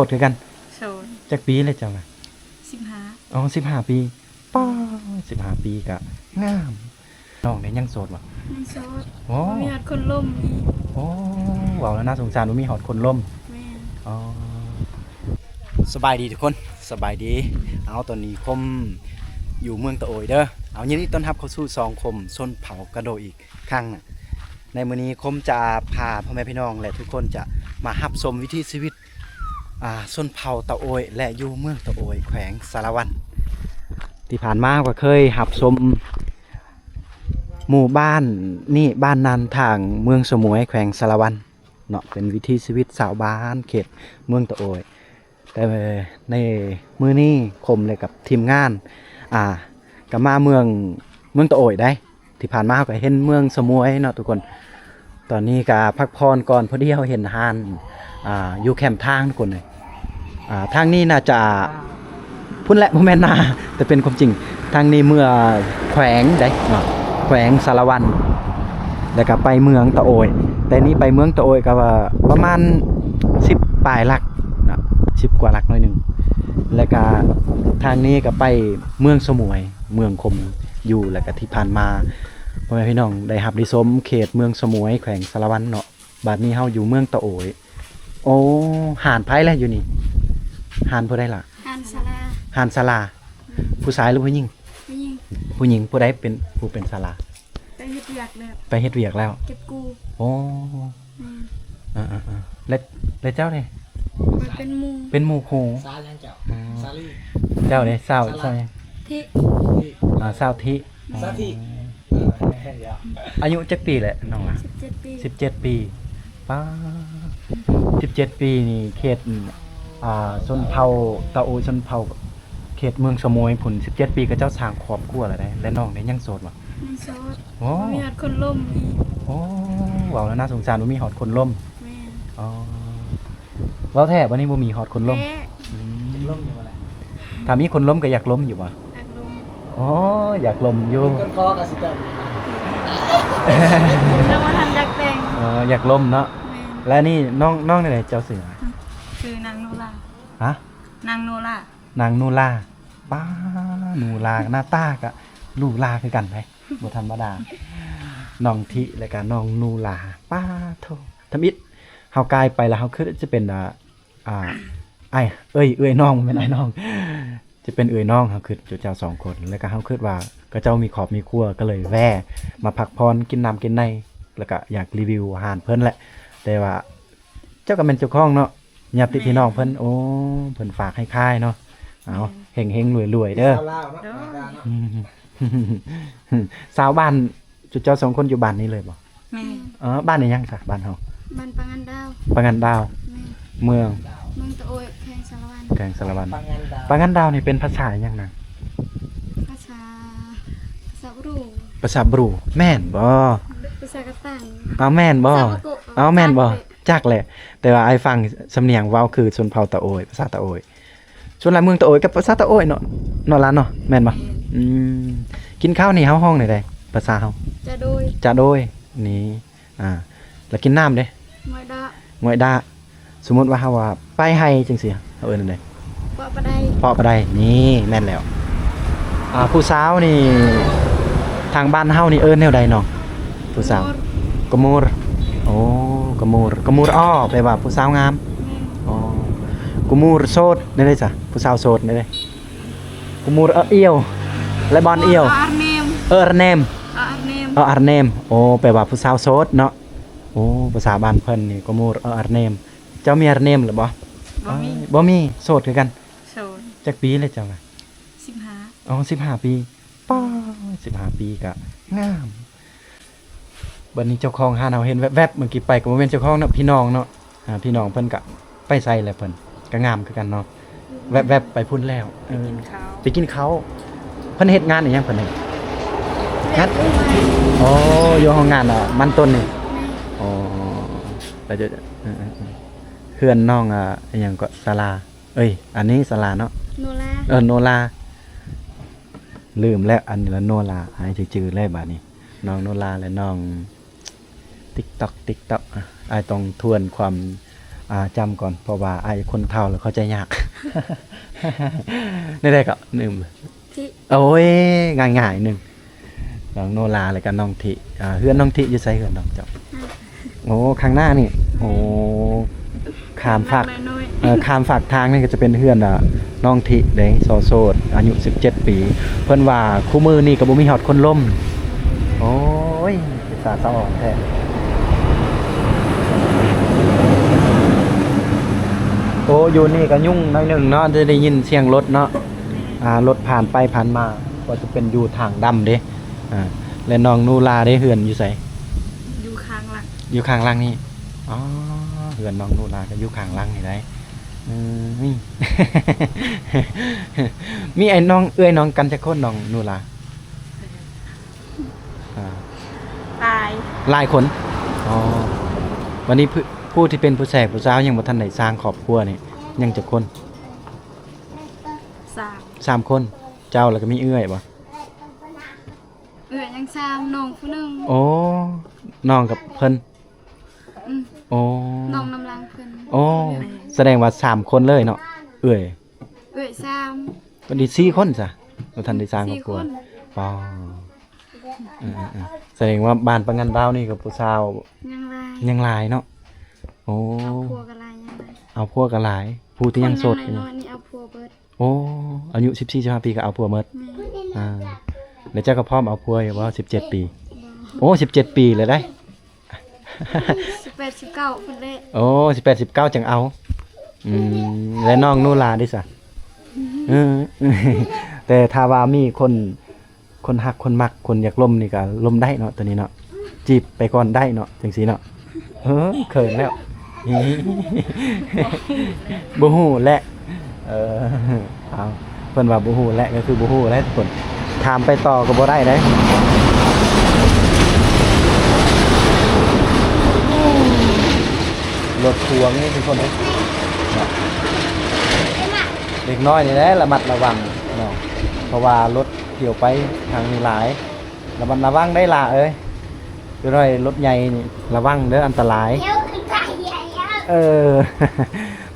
ດຄືກັນ? ໂສດ. ຈັກປີແລ້ວເຈົ້ານະ? ສິບຫ້າ. ອໍ ສິບຫ້າປີ. ປ້າ ສິບຫ້າປີກະງາມ. ນ້ອງນີ້ຍັງໂສດບໍ່? ຍັງໂສດ. ໂອ້ ບໍ່ມີຮອດຄົນລົມອີກ. ໂອ້ ເວົ້າແລ້ວໜ້າສົງສານ ບໍ່ມີຮອດຄົນລົມ. ແມ່ນ. ອໍ ສະບາຍດີທຸກຄົນ ສະບາຍດີ. ເອົາ ຕອນນີ້ຄົມຢູ່ເມືອງຕະໂອຍເດີ. ເອົາ ຍິນດີຕ້ອນຮັບເຂົ້າສູ່ຊ່ອງຄົມຊົນເຜົ່າກະໂດອີກຄັ້ງ. ໃນມື້ນີ້ຄົມຈະພາພໍ່ແມ່ພີ່ນ້ອງ ແລະ ທຸກຄົນຈະມາຮັບຊົມວິຖີຊີວິດ ອ່າ ຊົນເຜົ່າຕະໂອຍ ແລະ ຢູ່ເມືອງຕະໂອຍ ແຂວງສາລະວັນ. ທີ່ຜ່ານມາເຮົາກໍເຄີຍຮັບຊົມໝູ່ບ້ານນີ້ ບ້ານນານທາງ ເມືອງສະໝວຍ ແຂວງສາລະວັນເນາະ, ເປັນວິຖີຊີວິດຊາວບ້ານເຂດເມືອງຕະໂອຍ. ແຕ່ໃນມື້ນີ້ຄົມ ແລະ ກັບທີມງານ ອ່າ ກໍມາເມືອງ ເມືອງຕະໂອຍໄດ໋. ທີ່ຜ່ານມາເຮົາກໍເຫັນເມືອງສະໝວຍເນາະທຸກຄົນ. ຕອນນີ້ກໍພັກຜ່ອນກ່ອນ ພໍດີເຮົາເຫັນຮ້ານ ອ່າ ຢູ່ແຄມທາງທຸກຄົນເອີຍ. ອ່າ ທາງນີ້ໜ້າຈະ ພຸ້ນແຫຼະ ບໍ່ແມ່ນນາ ແຕ່ເປັນຄວາມຈິງ. ທາງນີ້ເມືອງແຂວງໃດ໋ເນາະ ແຂວງສາລະວັນ ແລ້ວກໍໄປເມືອງຕະໂອຍ. ແຕ່ນີ້ໄປເມືອງຕະໂອຍກໍວ່າປະມານສິບປາຍຫຼັກເນາະ ສິບກວ່າຫຼັກໜ້ອຍໜຶ່ງ. ແລ້ວກໍທາງນີ້ກໍໄປເມືອງສະໝວຍ ເມືອງຄົມຢູ່ ແລ້ວກະທີ່ຜ່ານມາ ພໍ່ແມ່ພີ່ນ້ອງໄດ້ຮັບໄດ້ຊົມເຂດເມືອງສະໝວຍ ແຂວງສາລະວັນເນາະ. ບາດນີ້ເຮົາຢູ່ເມືອງຕະໂອຍ. ໂອ້ ຮ້ານໃຜລະຢູ່ນີ້? ຮ້ານຜູ້ໃດລະ? ຮ້ານສາລາ. ຮ້ານສາລາ. ອືມ. ຜູ້ຊາຍຫຼືຜູ້ຍິງ? ຜູ້ຍິງ. ຜູ້ຍິງ. ຜູ້ໃດເປັນຜູ້ເປັນສາລາ? ໄປເຮັດວຽກແລ້ວ. ໄປເຮັດວຽກແລ້ວ. ເກັບກູ້. ໂອ້. ແມ່ນ. ເອີໆໆ ແລະ ແລະເຈົ້າເດ? ຂ້ອຍເປັນໝູ່. ເປັນໝູ່ຄູ່. ສາວຫຍັງເຈົ້າ? ອືມ. ສາລີ. ເຈົ້າເດ? ສາວ ສາວຫຍັງ? ທິ. ທິ. ອ່າ ສາວທິ. ສາວທິ. ອືມ. ອາຍຸຈັກປີແຫຼະນ້ອງລະ? ສິບເຈັດປີ. ສິບເຈັດປີ. ປ້າ ສິບເຈັດປີນີ້ເຂດ ອ່າ ຊົນເຜົ່າຕາໂອຍ ຊົນເຜົ່າເຂດເມືອງສະໝວຍພຸ້ນ ສິບເຈັດປີ ເຂົາເຈົ້າສ້າງຄອບຄົວແລ້ວເດ້. ແລະນ້ອງນີ້ຍັງໂສດບໍ່? ຍັງໂສດ. ໂອ້ ບໍ່ມີຮອດຄົນລົມອີກ. ໂອ້ ເວົ້າແລ້ວໜ້າສົງສານ ບໍ່ມີຮອດຄົນລົມ. ແມ່ນ. ອໍ ເວົ້າແທ້ ບັດນີ້ບໍ່ມີຮອດຄົນລົມ. ແທ້. ອືມ ຢາກລົມຢູ່ບໍ່ລະ? ຖ້າມີຄົນລົມກໍຢາກລົມຢູ່ບໍ່? ຢາກລົມ. ໂອ້ ຢາກລົມຢູ່. ມີຄົນຂໍກໍຊິແຕ່ງ. ຍັງບໍ່ທັນຢາກແຕ່ງ. ອໍ ຢາກລົມເນາະ. ແມ່ນ. ແລະນີ້ນ້ອງ ນ້ອງແນວໃດ ເຈົ້າຊື່ຫຍັງ? ຊື່ນາງໂນລາ. ຮະ? ນາງໂນລາ. ນາງໂນລາ. ປ້າ ໂນລາ ໜ້າຕາກະຫຼູຫຼາຄືກັນເດ້ ບໍ່ທຳມະດາ. ນ້ອງທິ ແລະກະນ້ອງໂນລາ. ປ້າໂທ້ ທຳອິດເຮົາກາຍໄປແລ້ວ ເຮົາຄືຈະເປັນ ອ່າ ອ່າ ອ້າຍ ເອີຍ ເອື້ອຍນ້ອງ ແມ່ນອ້າຍນ້ອງ ຈະເປັນເອື້ອຍນ້ອງ. ເຮົາຄິດຢູ່ເຈົ້າສອງຄົນ ແລ້ວກໍເຮົາຄິດວ່າເຂົາເຈົ້າມີຄອບມີຄົວ ກໍເລີຍແວ່ມາພັກຜ່ອນ ກິນນ້ຳກິນໃນ ແລ້ວກໍຢາກຣີວິວຮ້ານເພິ່ນແຫຼະ. ແຕ່ວ່າເຈົ້າກໍແມ່ນເຈົ້າຂອງເນາະ ຍາດຕິພີ່ນ້ອງເພິ່ນ. ແມ່ນ. ໂອ້ ເພິ່ນຝາກໃຫ້ຂາຍເນາະ. ເອົາ ແມ່ນ. ເຮັງໆລວຍໆເດີ. ຊາວລາວເນາະ. ໂດຍ. ອືມ ຊາວບ້ານ ຈຸເຈົ້າສອງຄົນຢູ່ບ້ານນີ້ເລີຍບໍ່? ແມ່ນ. ເອີ ບ້ານອີ່ຫຍັງຊະ ບ້ານເຮົາ? ບ້ານປາງານດາວ. ປາງານດາວ. ແມ່ນ. ເມືອງ? ເມືອງຕະໂອຍ ແຂວງສາລະວັນ. ແຂວງສາລະວັນ. ປາງານດາວ. ປາງານດາວນີ້ເປັນພາສາອີ່ຫຍັງນະ? ພາສາ ພາສາບຣູ. ພາສາບຣູ ແມ່ນບໍ່? ພາສາກະຕັງ. ອ້າວ ແມ່ນບໍ່? ພາສາບາໂກະ. ອ້າວ ແມ່ນບໍ່? ຈັກແຫຼະ ຈັກແຫຼະ ແຕ່ວ່າອ້າຍຟັງສຳນຽງເວົ້າຄືຊົນເຜົ່າຕະໂອຍ ພາສາຕະໂອຍ. ສ່ວນຫຼາຍເມືອງຕະໂອຍກັບພາສາຕະໂອຍເນາະ ເນາະຫຼານເນາະ ແມ່ນບໍ່? ແມ່ນ. ອືມ ກິນເຂົ້ານີ້ເຮົາຮ້ອງແນວໃດ ພາສາເຮົາ? ຈະໂດຍ. ຈະໂດຍ. ນີ້ ອ່າ ແລ້ວກິນນ້ຳເດ? ງວຍດາ. ງວຍດາ. ສົມມຸດວ່າເຮົາວ່າໄປໄຮ່ຈັ່ງຊີ້ ເຮົາເອີ້ນແນວໃດ? ເປາະປາໄດ. ເປາະປາໄດ. ນີ້ແມ່ນແລ້ວ. ອ່າ ຜູ້ສາວນີ້ ທາງບ້ານເຮົານີ້ເອີ້ນແນວໃດນ້ອງ? ຜູ້ສາວ ກະມູຣ. ໂອ້ ກະມູຣ. ກະມູຣອໍ ແປວ່າຜູ້ສາວງາມ. ແມ່ນ. ອໍ ກະມູຣໂສດ ແນວໃດຊະ ຜູ້ສາວໂສດແນວໃດ? ກະມູຣເອີອຽວ ແລະ ບອນອຽວ. ເອີອາແນມ. ເອີອາແນມ. ເອີອາແນມ. ໂອ້ ແປວ່າຜູ້ສາວໂສດເນາະ. ໂອ້ ພາສາບ້ານເພິ່ນນີ້ ກະມູຣເອີອາແນມ. ເຈົ້າມີອາແນມແລ້ວບໍ່? ບໍ່ມີ. ບໍ່ມີ. ໂສດຄືກັນ. ໂສດ. ຈັກປີແລ້ວເຈົ້ານະ? ສິບຫ້າ. ອໍ ສິບຫ້າປີ. ປ້າ ສິບຫ້າປີກະງາມ. ບັດນີ້ເຈົ້າຂອງຮ້ານເຮົາເຫັນແວບໆ ເມື່ອກີ້ໄປກໍບໍ່ແມ່ນເຈົ້າຂອງເນາະ ພີ່ນ້ອງເນາະ. ອ່າ ພີ່ນ້ອງເພິ່ນກະໄປໃສແລ້ວ ເພິ່ນກະງາມຄືກັນເນາະ. ແວບໆ ໄປພຸ້ນແລ້ວ. ເອີ ໄປກິນເຂົ້າ. ໄປກິນເຂົ້າ. ເພິ່ນເຮັດງານອີ່ຫຍັງເພິ່ນນີ້? ງານ ໂອ້ ຢູ່ໂຮງງານ ອ່າ ມັນຕົ້ນນີ້. ແມ່ນ. ອໍ ແລ້ວຈະ ເອີໆໆ ເຮືອນນ້ອງ ອ່າ ອີ່ຫຍັງເກາະ ສາລາ ເອີຍ ອັນນີ້ສາລາເນາະ. ໂນລາ. ເອີ ໂນລາ. ລືມແລ້ວ ອັນນີ້ລະໂນລາ ອ້າຍຈື່ໆເລີຍບາດນີ້ ນ້ອງໂນລາ ແລະ ນ້ອງຕິກຕັອກ ຕິກຕັອກ. ອາ ອ້າຍຕ້ອງທວນຄວາມ ອ່າ ຈຳກ່ອນ ເພາະວ່າອ້າຍຄົນເຖົ້າແລ້ວເຂົ້າໃຈຍາກ. ແນວໃດກໍ? ໜຶ່ງ ທິ ໂອ້ຍ ງ່າຍໆ ໜຶ່ງ ນ້ອງໂນລາ ແລ້ວກໍນ້ອງທິ. ອ່າ ເຮືອນນ້ອງທິຢູ່ໃສ? ເຮືອນນ້ອງເຈົ້າ? ໂອ້ ຂ້າງໜ້ານີ້. ໂອ້ ຂ້າມຟາກ ເອີ ຂ້າມຟາກທາງນີ້ກໍຈະເປັນເຮືອນ ອ່າ ນ້ອງທິເດ້ ສໍໂສດ ອາຍຸສິບເຈັດປີ. ເພິ່ນວ່າຄູ່ມື້ນີ້ກໍບໍ່ມີຮອດຄົນລົມ. ໂອ້ຍ ເປັນຕາສະອອນແທ້. ໂອ້ ຢູ່ນີ້ກໍຫຍຸ້ງໜ້ອຍໜຶ່ງເນາະ ຈະໄດ້ຍິນສຽງລົດເນາະ. ອ່າ ລົດຜ່ານໄປຜ່ານມາ ກໍຈະເປັນຢູ່ທາງດຳເດ້. ອ່າ ແລະ ນ້ອງໂນລາເດ້ ເຮືອນຢູ່ໃສ? ຢູ່ຂ້າງຫຼັງ ຢູ່ຂ້າງຫຼັງນີ້. ອໍ ເຮືອນນ້ອງໂນລາກໍຢູ່ຂ້າງຫຼັງນີ້ໄດ໋. ເອີ ມີອ້າຍນ້ອງ ເອື້ອຍນ້ອງກັນຈັກຄົນ ນ້ອງໂນລາ? ອ່າ ຫຼາຍ ຫຼາຍຄົນ. ອໍ ບັດນີ້ ຜູ້ ຜູ້ທີ່ເປັນຜູ້ແສກຜູ້ສາວຍັງບໍ່ທັນໄດ້ສ້າງຄອບຄົວນີ້ ຍັງຈັກຄົນ? ສາມ ສາມຄົນ. ເຈົ້າ ແລ້ວກໍມີເອື້ອຍບໍ່? ເອື້ອຍຍັງສາມ ນ້ອງຜູ້ໜຶ່ງ. ໂອ້ ນ້ອງກັບເພິ່ນ. ອືມ ໂອ້ ນ້ອງນຳຫຼັງເພິ່ນ. ໂອ້ ສະແດງວ່າສາມຄົນເລີຍເນາະ ເອື້ອຍ ເອື້ອຍສາມ ບັດນີ້ສີ່ຄົນຊະ ບໍ່ທັນໄດ້ສ້າງຄອບຄົວ. ສີ່ຄົນ. ປ້າ ເອີໆໆ ສະແດງວ່າບ້ານປາງງານດາວນີ້ກໍຜູ້ສາວຍັງຫຼາຍ ຍັງຫຼາຍເນາະ. ໂອ້ ເອົາຜົວກໍຫຼາຍ ຍັງຫຼາຍ ເອົາຜົວກໍຫຼາຍ ຜູ້ທີ່ຍັງໂສດ ຄົນຍັງນ້ອຍໆນີ້ເອົາຜົວເບິດ. ໂອ້ ອາຍຸສິບສີ່ ສິບຫ້າປີກໍເອົາຜົວໝົດ. ແມ່ນ. ອ່າ ແລ້ວເຈົ້າກໍພ້ອມເອົາຜົວຢູ່ບໍ່? ສິບເຈັດປີ. ບໍ່. ໂອ້ ສິບເຈັດປີແລ້ວໄດ໋. ສິບແປດ ສິບເກົ້າພຸ້ນແຫຼະ. ໂອ້ ສິບແປດ ສິບເກົ້າຈັ່ງເອົາ. ອືມ ແລະ ນ້ອງໂນລາເດຊະ? ເອີ ແຕ່ຖ້າວ່າມີຄົນ ຄົນຮັກຄົນມັກ ຄົນຢາກລົມນີ້ກໍລົມໄດ້ເນາະ ໂຕນີ້ເນາະ ຈີບໄປກ່ອນໄດ້ເນາະ ຈັ່ງຊີ້ເນາະ. ເອີ ເຂີນແລ້ວ ບໍ່ຮູ້ແຫຼະ. ເອີ ເອົາ ເພິ່ນວ່າບໍ່ຮູ້ແຫຼະ ກໍຄືບໍ່ຮູ້ແຫຼະທຸກຄົນ ຖາມໄປຕໍ່ກໍບໍ່ໄດ້ເດ້. ລົດພວງນີ້ທຸກຄົນເດ້ ເດັກນ້ອຍນີ້ແຫຼະ ລະມັດລະວັງເນາະ ເພາະວ່າລົດ ທ່ຽວໄປທາງນີ້ຫຼາຍ ລະມັດລະວັງໄດ້ຫຼ້າເອີຍ. ເດັກນ້ອຍລົດໃຫຍ່ນີ້ລະວັງເດີ ອັນຕະລາຍ. ເອີ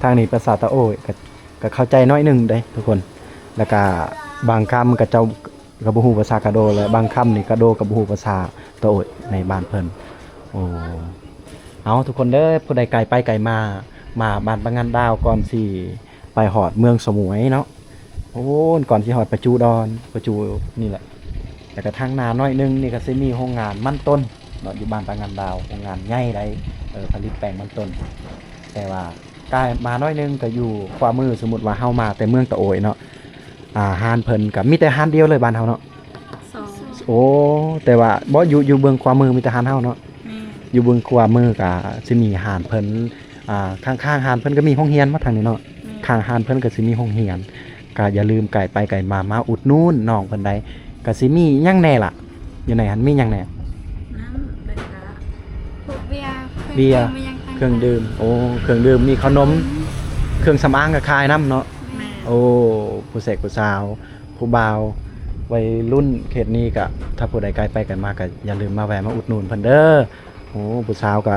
ທາງນີ້ພາສາຕະໂອ້ຍ ກໍ ກໍເຂົ້າໃຈໜ້ອຍໜຶ່ງເດ້ທຸກຄົນ. ແລ້ວກະບາງຄຳຂະເຈົ້າກໍບໍ່ຮູ້ພາສາກະໂດ ແລະ ບາງຄຳນີ້ກະໂດກໍບໍ່ຮູ້ພາສາຕະໂອ້ຍໃນບ້ານເພິ່ນ. ໂອ້ ເອົາ ທຸກຄົນເດີ ຜູ້ໃດໄກໄປໄກມາ ມາບ້ານປາງງານດາວ ກ່ອນຊິ ໄປຮອດເມືອງສະໝວຍເນາະ. ໂອ້ ກ່ອນຊິຮອດປະຈູດອນ ປະຈູນີ້ແຫຼະ. ແລ້ວກະທາງໜ້າໜ້ອຍໜຶ່ງນີ້ກະຊິມີໂຮງງານມັນຕົ້ນເນາະ ຢູ່ບ້ານປາງງານດາວ ໂຮງງານໃຫຍ່ໃດ໋ ເອີ ຜະລິດແປ້ງມັນຕົ້ນ. ແຕ່ວ່າກາຍມາໜ້ອຍໜຶ່ງກະຢູ່ຂວາມື ສົມມຸດວ່າເຮົາມາແຕ່ເມືອງຕະໂອຍເນາະ ອ່າ ຮ້ານເພິ່ນກະມີແຕ່ຮ້ານດຽວເລີຍບ້ານເຮົາເນາະ. ສອງ ໂອ້ ແຕ່ວ່າບໍ່ ຢູ່ ຢູ່ເບື້ອງຂວາມືມີແຕ່ຮ້ານເຮົາເນາະ. ແມ່ນ. ຢູ່ເບື້ອງຂວາມືກະຊິມີຮ້ານເພິ່ນ ອ່າ ຂ້າງໆຮ້ານເພິ່ນກໍມີໂຮງຮຽນ ມາທາງນີ້ເນາະ. ແມ່ນ. ຂ້າງຮ້ານເພິ່ນກໍຊິມີໂຮງຮຽນ ກໍຢ່າລືມ ໄກໄປໄກມາ ມາອຸດໜູນນ້ອງເພິ່ນໄດ້. ກໍຊິມີຫຍັງແດ່ລະ? ຢູ່ໃນຫັ້ນມີຫຍັງແດ່? ນ້ຳ ແລ້ວກໍພວກເບຍ ເບຍ ເຄື່ອງດື່ມ ເຄື່ອງດື່ມ. ໂອ້ ເຄື່ອງດື່ມ ມີເຂົ້າໜົມ ເຄື່ອງສຳອາງກໍຂາຍນຳເນາະ. ແມ່ນ. ໂອ້ ຜູ້ແຊກຜູ້ສາວ ຜູ້ບ່າວ ໄວລຸ້ນເຂດນີ້ກະ ຖ້າຜູ້ໃດໄກໄປໄກມາກະຢ່າລືມມາແວ່ມາອຸດໜູນເພິ່ນເດີ. ໂອ້ ຜູ້ສາວກະ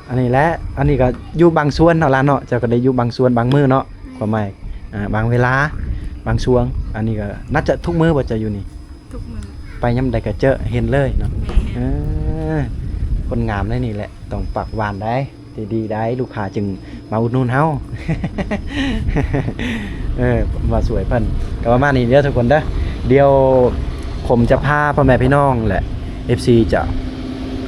ອັນນີ້ແຫຼະ ອັນນີ້ກະຢູ່ບາງສ່ວນເນາະຫຼານເນາະ ເຈົ້າກະໄດ້ຢູ່ບາງສ່ວນບາງມື້ເນາະ. ຄວາມໝາຍ ອ່າ ບາງເວລາ ບາງຊ່ວງ. ອັນນີ້ກະໜ້າຈະທຸກມື້ບໍ່ ເຈົ້າຢູ່ນີ້? ທຸກມື້. ໄປຍາມໃດກະເຈີ ເຫັນເລີຍເນາະ. ແມ່ນ. ເອີ ຄົນງາມໃນນີ້ແຫຼະ ຕ້ອງປາກຫວານໄດ໋ ໃຈດີໄດ໋ ລູກຄ້າຈຶ່ງມາອຸດໜູນເຮົາ. ເອີ ມາຊ່ວຍເພິ່ນ ກໍປະມານນີ້ເດີທຸກຄົນເດີ. ດຽວຜົມຈະພາພໍ່ແມ່ພີ່ນ້ອງ ແລະ ເອັຟຊີ ຈະ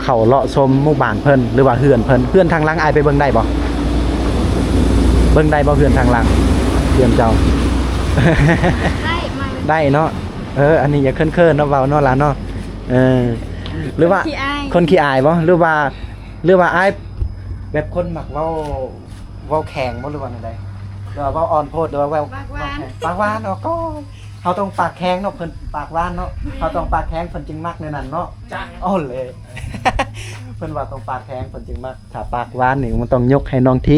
ເຂົ້າເລາະຊົມໝູ່ບ້ານເພິ່ນ ຫຼືວ່າເຮືອນເພິ່ນ. ເຮືອນທາງຫຼັງອ້າຍໄປເບິ່ງໄດ້ບໍ່? ເບິ່ງໄດ້ບໍ່ເຮືອນທາງຫຼັງ ເຮືອນເຈົ້າ? ໄດ້ ມາ ໄດ້ເນາະ. ເອີ ອັນນີ້ຢ່າເຂີນໆເນາະ ເວົ້າເນາະຫຼານເນາະ. ເອີ ຫຼືວ່າ ຄົນຂີ້ອາຍ ຄົນຂີ້ອາຍບໍ່? ຫຼືວ່າ ຫຼືວ່າອ້າຍແບບຄົນມັກເວົ້າ ເວົ້າແຂງບໍ່ ຫຼືວ່າແນວໃດ? ຫຼືວ່າເວົ້າອ່ອນໂພດ ຫຼືວ່າເວົ້າ ປາກຫວານ ປາກຫວານ. ເຮົາຕ້ອງປາກແຂງເນາະ ເພິ່ນປາກຫວານເນາະ. ແມ່ນ. ເຮົາຕ້ອງປາກແຂງ ເພິ່ນຈຶ່ງມັກແນວນັ້ນເນາະ. ຈ້າ ໂອ້ເລ ເພິ່ນວ່າຕ້ອງປາກແຂງ ເພິ່ນຈຶ່ງມັກ. ຖ້າປາກຫວານນີ້ມັນຕ້ອງຍົກໃຫ້ນ້ອງທິ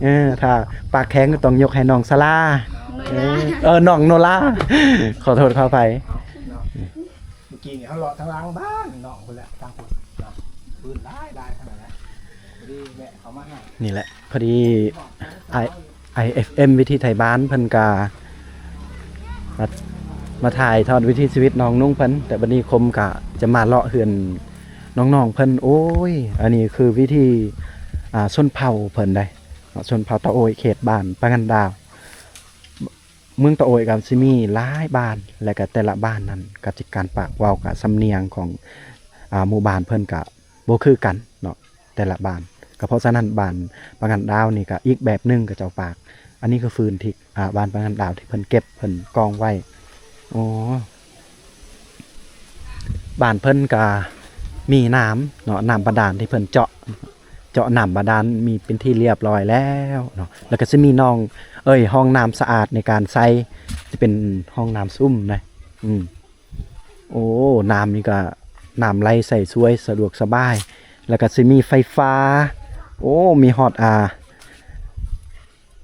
ເອີ ຖ້າປາກແຂງກໍຕ້ອງຍົກໃຫ້ນ້ອງສາລາ. ເອີ ເອີ ນ້ອງໂນລາ ຂໍໂທດຂໍອະໄພ. ເມື່ອກີ້ນີ້ເຮົາເລາະທາງຫຼັງບ້ານນ້ອງພຸ້ນແຫຼະ ທາງພຸ້ນເນາະ ຟືນຫຼາຍໆ ທາງນັ້ນແຫຼະ ພໍດີແວະເຂົ້າມາຫາ. ນີ້ແຫຼະ ພໍດີ ໄອ ໄອເອັຟເອັມ ວິຖີໄທບ້ານເພິ່ນກະມາ ມາຖ່າຍທອດວິຖີຊີວິດນ້ອງນຸ່ງເພິ່ນ ແຕ່ບັດນີ້ຄົມກະຈະມາເລາະເຮືອນນ້ອງໆເພິ່ນ. ໂອ້ຍ ອັນນີ້ຄືວິຖີ ອ່າ ຊົນເຜົ່າເພິ່ນໃດ໋ເນາະ ຊົນເຜົ່າຕາໂອ້ຍ ເຂດບ້ານປາງັນດາວ. ເມືອງຕາໂອ້ຍກໍຊິມີຫຼາຍບ້ານ ແລະກະແຕ່ລະບ້ານນັ້ນກະຊິ ການປາກເວົ້າກະສຳນຽງຂອງ ອ່າ ໝູ່ບ້ານເພິ່ນກະບໍ່ຄືກັນເນາະ ແຕ່ລະບ້ານ. ກະເພາະສະນັ້ນ ບ້ານປາງັນດາວນີ້ກະອີກແບບໜຶ່ງ ເຂົາເຈົ້າປາກ. ອັນນີ້ຄືຟືນທີ່ ອ່າ ບ້ານປາງັນດາວທີ່ເພິ່ນເກັບ ເພິ່ນກອງໄວ້. ໂອ້ ບ້ານເພິ່ນກະມີນ້ຳເນາະ ນ້ຳບາດານທີ່ເພິ່ນເຈາະ ເຈາະນ້ຳບາດານມີເປັນທີ່ລຽບລ້ອຍແລ້ວເນາະ ແລ້ວກໍຊິມີໜອງ ເອີຍ ຮ່ອງນ້ຳສະອາດໃນການໃຊ້ ຈະເປັນຮ່ອງນ້ຳຊຸ່ມນະ. ອືມ ໂອ້ ນ້ຳນີ້ກໍ ນ້ຳໄຫຼໃສສວຍ ສະດວກສະບາຍ ແລ້ວກໍຊິມີໄຟຟ້າ. ໂອ້ ມີຮອດ ອ່າ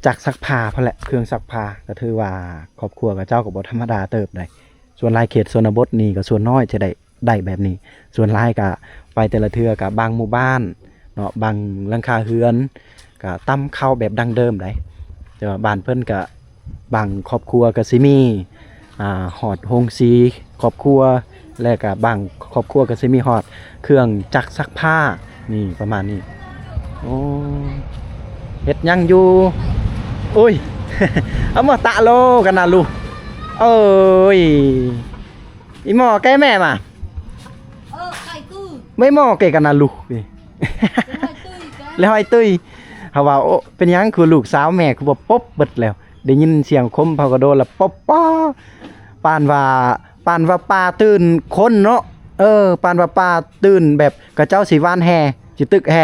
ຈັກຊັກຜ້າພຸ້ນແຫຼະ ເຄື່ອງຊັກຜ້າ. ກໍຖືວ່າຄອບຄົວເຂົາເຈົ້າກໍບໍ່ທຳມະດາເຕີບໃດ໋. ສ່ວນຫຼາຍເຂດຊົນນະບົດນີ້ກໍສ່ວນນ້ອຍຈະໄດ້ ໄດ້ແບບນີ້. ສ່ວນຫຼາຍກະໄປແຕ່ລະເທື່ອກະບາງໝູ່ບ້ານເນາະ ບາງຫຼັງຄາເຮືອນກະຕຳເຂົ້າແບບດັ້ງເດີມໃດ໋. ແຕ່ວ່າບ້ານເພິ່ນກະບາງຄອບຄົວກະຊິມີ ອ່າ ຮອດໂຮງສີຄອບຄົວ ແລະກະບາງຄອບຄົວກະຊິມີຮອດເຄື່ອງຈັກຊັກຜ້າ ນີ້ ປະມານນີ້. ໂອ້ ເຮັດຫຍັງຢູ່? ໂອ້ຍ ອາມາຕະໂລກັນນະລູກ. ໂອ້ຍ ອີ່ໝໍ້ແກະແມ່ມາ. ເອີ ໄຂ່ຕື້ ໄມ້ໝໍ້ແກະກັນນະລູກ. ເອີ ແລ້ວຫອຍຕຸ້ຍ ເຮົາວ່າ ໂອ້ ເປັນຫຍັງຄືລູກສາວແມ່ຄືບໍ່ປົບເບິດແລ້ວ. ໄດ້ຍິນສຽງຄົມເຂົາກະໂດດລະປົບປາ ປານວ່າ ປານວ່າປາຕື່ນຄົນເນາະ. ເອີ ປານວ່າປາຕື່ນແບບເຂົາເຈົ້າຊິຫວ່ານແຫ ຊິຕຶກແຫ.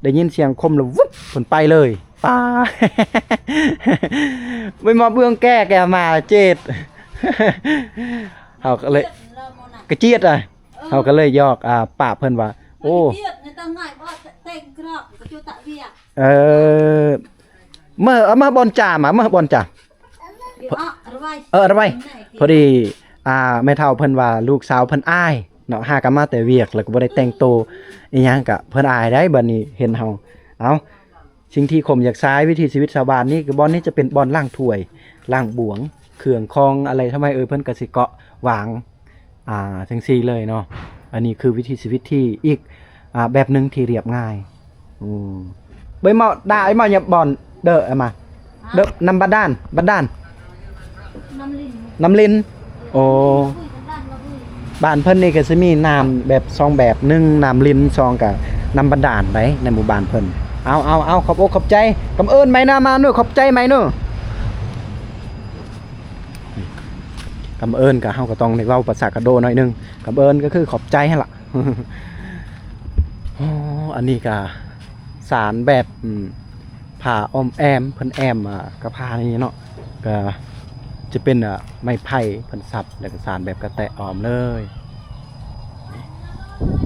ໄດ້ຍິນສຽງຄົມລະວຶບ ເພິ່ນໄປເລີຍ. ປາ ໄປມອບເບື້ອງແກ້ແກມາເຈັດ ເຮົາກໍເລີຍກະຈຽດອະ ເຮົາກໍເລີຍຫຍອກ ອ່າ ປະເພິ່ນວ່າ ໂອ້ ເອີ ເມືອ ເອົາມາບ່ອນຈາມາ ເມືອບ່ອນຈາ ເອີ ລະໄວ ພໍດີ ອ່າ ແມ່ເຖົ້າເພິ່ນວ່າລູກສາວເພິ່ນອາຍເນາະ ຫາກະມາແຕ່ວຽກ ແລ້ວກໍບໍ່ໄດ້ແຕ່ງໂຕອີ່ຫຍັງ ກະເພິ່ນອາຍໄດ໋ ບັດນີ້ເຫັນເຮົາ. ເອົາ ສິ່ງທີ່ຂົມຢາກຊາຍ ວິຖີຊີວິດຊາວບ້ານນີ້ ຄືບ່ອນນີ້ຈະເປັນບ່ອນລ້າງຖ້ວຍ ລ້າງບວງ ເຄື່ອງຂອງອະໄລທຳໄມ ເອີ ເພິ່ນກໍຊິເກາະວາງ ອ່າ ຈັ່ງຊີ້ເລີຍເນາະ. ອັນນີ້ຄືວິຖີຊີວິດທີ່ອີກ ອ່າ ແບບໜຶ່ງທີ່ລຽບງ່າຍ. ອືມ ເບິ່ງເໝາະດາ ເອົາເໝາະຫຍັບບ່ອນເດີ ເອົາມາ ເດີ ນ້ຳບາດານ ບາດານ ນ້ຳລິນ ນ້ຳລິນ. ໂອ້ ບ້ານເພິ່ນນີ້ກໍຊິມີນ້ຳແບບສອງແບບ ໜຶ່ງນ້ຳລິນ ສອງກໍນ້ຳບາດານໄດ໋ ໃນໝູ່ບ້ານເພິ່ນ. ເອົາ ເອົາ ເອົາ ຂອບອົກຂອບໃຈ ກຳເອີ້ນໄມນະ ມາໜູ ຂອບໃຈໄມໜູ. ກຳເອີ້ນກໍ ເຮົາກໍຕ້ອງໄດ້ເວົ້າພາສາກະໂດໜ້ອຍໜຶ່ງ ກຳເອີ້ນກໍຄືຂອບໃຈຫັ້ນລະ. ໂອ້ ອັນນີ້ກະສານແບບ ອືມ ຜ້າອ້ອມແອ້ມ ເພິ່ນແອ້ມ ອ່າ ກະຜ້ານີ້ເນາະ ກະຈະເປັນ ອ່າ ໄມ້ໄຜ່ເພິ່ນສັບ ແລ້ວກະສານແບບກະແຕະອ້ອມເລີຍ.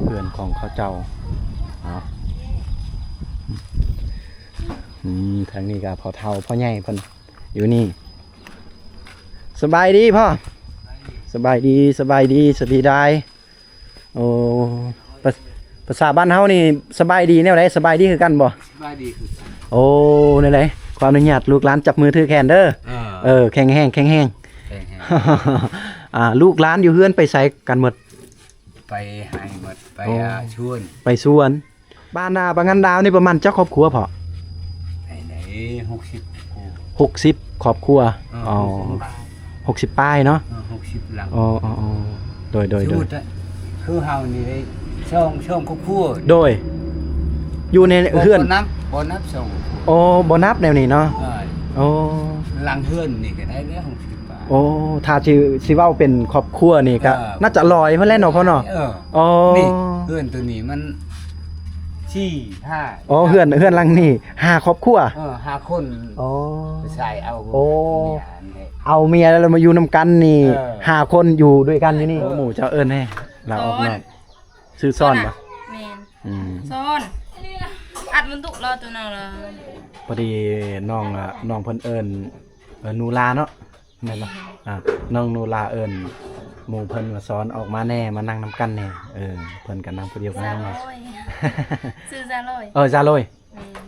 ເຮືອນຂອງເຂົາເຈົ້າ ເອົາ ອືມ ທາງນີ້ກະພໍ່ເຖົ້າພໍ່ໃຫຍ່ເພິ່ນຢູ່ນີ້. ສະບາຍດີພໍ່ ສະບາຍດີ ສະບາຍດີ ສະບີດາຍ. ໂອ້ ພາ ພາສາບ້ານເຮົານີ້ສະບາຍດີແນວໃດ? ສະບາຍດີຄືກັນບໍ່? ສະບາຍດີຄືກັນ. ໂອ້ ແນວໃດ? ຂໍອະນຸຍາດລູກຫຼານຈັບມືຖືແຂນເດີ. ເອີ ເອີ ແຂງແຮງ ແຂງແຮງ ແຂງແຮງ. ອ່າ ລູກຫຼານຢູ່ເຮືອນໄປໃສກັນໝົດ? ໄປໄຮ່ໝົດ ໄປ ໂອ້ ອ່າ ສວນ ໄປສວນ. ບ້ານນາປາງັນດາວນີ້ປະມານຈັກຄອບຄົວພໍ່? ໄປໄດ້ຫົກສິບ ຫົກສິບຄອບຄົວ. ເອີ ອໍ ຫົກສິບປາຍ ຫົກສິບປາຍເນາະ. ເອີ ຫົກສິບຫຼັງ. ອໍ ອໍ ອໍ ໂດຍ ໂດຍ ໂດຍ. ຄືເຮົານີ້ໄດ້ສອງ ສອງຄອບຄົວ. ໂດຍ ຢູ່ໃນເຮືອນ ບໍ່ນັບ ບໍ່ນັບສອງຄອບຄົວ. ອໍ ບໍ່ນັບແນວນີ້ເນາະ. ເອີ ອໍ ຫຼັງເຮືອນນີ້ກໍໄດ້ແລ້ວຫົກສິບປາຍ. ໂອ້ ຖ້າຊິ ຊິເວົ້າເປັນຄອບຄົວນີ້ກໍ ເອີ ໜ້າຈະຮ້ອຍພຸ້ນແຫຼະເນາະພໍ່ເນາະ. ເອີ ອໍ ນີ້ເຮືອນໂຕນີ້ມັນສີ່ຫ້າ. ອໍ ເຮືອນ ເຮືອນຫຼັງນີ້ຫ້າຄອບຄົວ. ເອີ ຫ້າຄົນ. ອໍ ໄປຊາຍເອົາ ໂອ້ ເມຍຫັ້ນແຫຼະ ເອົາເມຍແລ້ວມາຢູ່ນຳກັນນີ້. ເອີ ຫ້າຄົນຢູ່ດ້ວຍກັນຢູ່ນີ້. ໂອ້ ໝູ່ເຈົ້າເອີ້ນແດ່ ລາວອອກນອກ. ຊື່ສອນບໍ່? ແມ່ນ. ອືມ ສອນ ອັດມັນຕຸລະໂຕນັ້ນລະ. ພໍດີນ້ອງ ອ່າ ນ້ອງເພິ່ນເອີ້ນ ເອີ້ນໜູລາເນາະ. ແມ່ນບໍ່? ແມ່ນ. ອ່າ ນ້ອງໜູລາເອີ້ນໝູ່ເພິ່ນມາສອນອອກມາແດ່ ມານັ່ງນຳກັນແດ່. ເອີ ເພິ່ນກໍນັ່ງຜູ້ດຽວກັນ. ຊື່ຈາໂລຍ. ເອີ ຈາໂລຍ.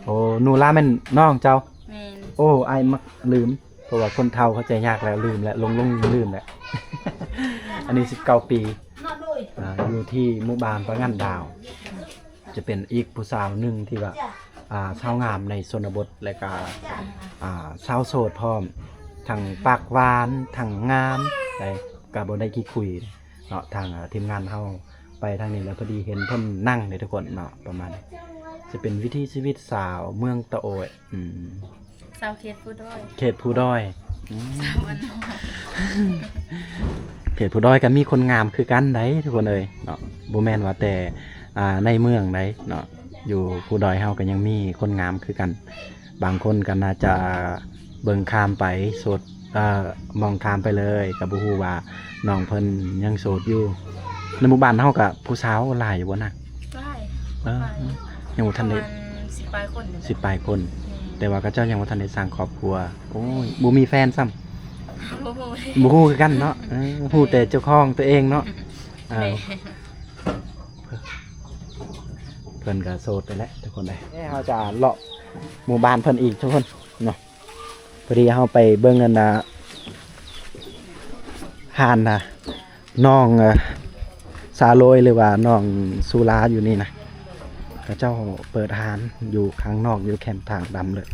ແມ່ນ. ໂອ້ ໜູລາແມ່ນນ້ອງເຈົ້າ? ແມ່ນ. ໂອ້ ອ້າຍມັກລືມ ເພາະວ່າຄົນເຖົ້າເຂົ້າໃຈຍາກແລ້ວ ລືມແລ້ວ ຫຼົງໆລືມແລ້ວ. ອັນນີ້ສິບເກົ້າປີ ອ່າ ຢູ່ທີ່ໝູ່ບ້ານປະງັນດາວ ຈະເປັນອີກຜູ້ສາວໜຶ່ງທີ່ວ່າ ອ່າ ສາວງາມໃນຊົນນະບົດ ແລະກະ ອ່າ ສາວໂສດພ້ອມ ທັງປາກຫວານ ທັງງາມ ແຕ່ກະບໍ່ໄດ້ຂີ້ຄຸຍເນາະ. ທາງ ອ່າ ທີມງານເຮົາໄປທາງນີ້ແລ້ວ ພໍດີເຫັນເພິ່ນນັ່ງເດ້ທຸກຄົນເນາະ ປະມານນີ້ ຈະເປັນວິຖີຊີວິດສາວເມືອງຕະໂອຍ. ອືມ ຊາວເຂດພູດອຍ. ເຂດພູດອຍ. ອືມ ຊາວບ້ານນອກ. ເຂດພູດອຍກໍມີຄົນງາມຄືກັນໄດ໋ທຸກຄົນເອີຍເນາະ ບໍ່ແມ່ນວ່າແຕ່ ອ່າ ໃນເມືອງໃດ໋ເນາະ ຢູ່ພູດອຍເຮົາກໍຍັງມີຄົນງາມຄືກັນ. ບາງຄົນກໍໜ້າຈະເບິ່ງຂ້າມໄປ ໂສດ ເອີ ມອງຂ້າມໄປເລີຍ ກໍບໍ່ຮູ້ວ່ານ້ອງເພິ່ນຍັງໂສດຢູ່. ໃນໝູ່ບ້ານເຮົາກໍຜູ້ສາວຫຼາຍຢູ່ບໍ່ນະ? ຫຼາຍ. ເອີ ຫຼາຍ ຍັງບໍ່ທັນໄດ້ ປະມານສິບປາຍຄົນ. ສິບປາຍຄົນ. ແມ່ນ. ແຕ່ວ່າເຂົາເຈົ້າຍັງບໍ່ທັນໄດ້ສ້າງຄອບຄົວ. ໂອ້ຍ ບໍ່ມີແຟນຊ້ຳ. ບໍ່ຮູ້ເລີຍ. ບໍ່ຮູ້ຄືກັນເນາະ. ເອີ ຮູ້ແຕ່ເຈົ້າຂອງຕົວເອງເນາະ. ເອີ ແມ່ນ. ເພິ່ນກໍໂສດໄປແລ້ວທຸກຄົນເອີຍ. ເຮົາຈະເລາະໝູ່ບ້ານເພິ່ນອີກທຸກຄົນເນາະ. ພໍດີເຮົາໄປເບິ່ງອັນນ່າ ຮ້ານນ່າ ນ້ອງ ເອີ ຊາໂລຍ ຫຼືວ່ານ້ອງສຸລາຢູ່ນີ້ນະ ເຂົາເຈົ້າເປີດຮ້ານຢູ່ຂ້າງນອກ ຢູ່ແຄມທາງດຳເລີຍ.